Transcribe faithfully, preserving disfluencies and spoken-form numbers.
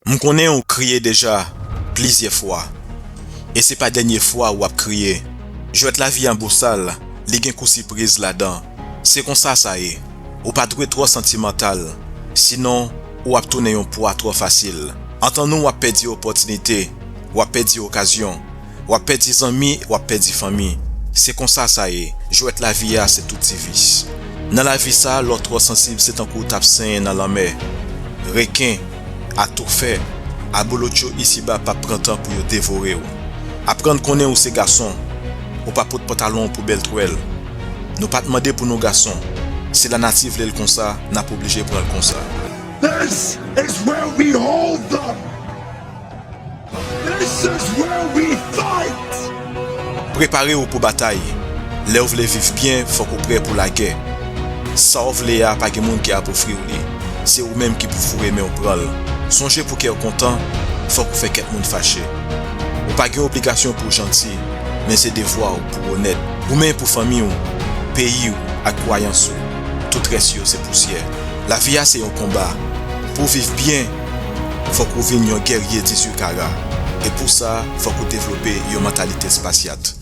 M konnen ou kriye deja plizyè fwa. E se pa dènye fwa w ap kriye. Jwèt lavi a bosal, li gen kou sipriz ladan. Se konsa sa ye. Ou pa dwe twò santimantal, sinon ou ap tounen yon pwa twò fasil. Antannou w ap pèdi opòtinite, w ap pèdi okazyon, w ap pèdi zanmi, w ap pèdi fanmi. Se konsa sa ye. Jwèt lavi a se tout ti vis. Nan lavi sa, lè w twò sansib, se tankou w t ap senyen nan lanmè. Reken, atoufè, abolotcho isiba p ap pran tan pou yo devore w. Aprann konnen ou se gason. Ou pa pot pantalon w pou bèl twèl. Nou pa t mande pou nou gason. Si lanati vle l konsa, n ap oblije pran l konsa. This is where we hold them. This is where we fight. Prepare w pou batay. Lè w vle viv byen, fòk ou prè pou lagè. Sa w vle a pa gen moun ki ap ofri w li. Se ou menm ki pou foure men w pran l. Sonje pou kè w kontan, fòk ou fè kèk moun fache. Ou pa gen obligasyon pou w janti, men se devwa w pou w onèt. Goumen pou fanmi w, peyi w ak kwayans ou. Tout rès yo se pousyè. Lavi a se yon konba. Pou w viv byen, fòk ou vin yon gèrye dizuit kara. E pou sa, fòk ou devlope yon mantalite espasyat.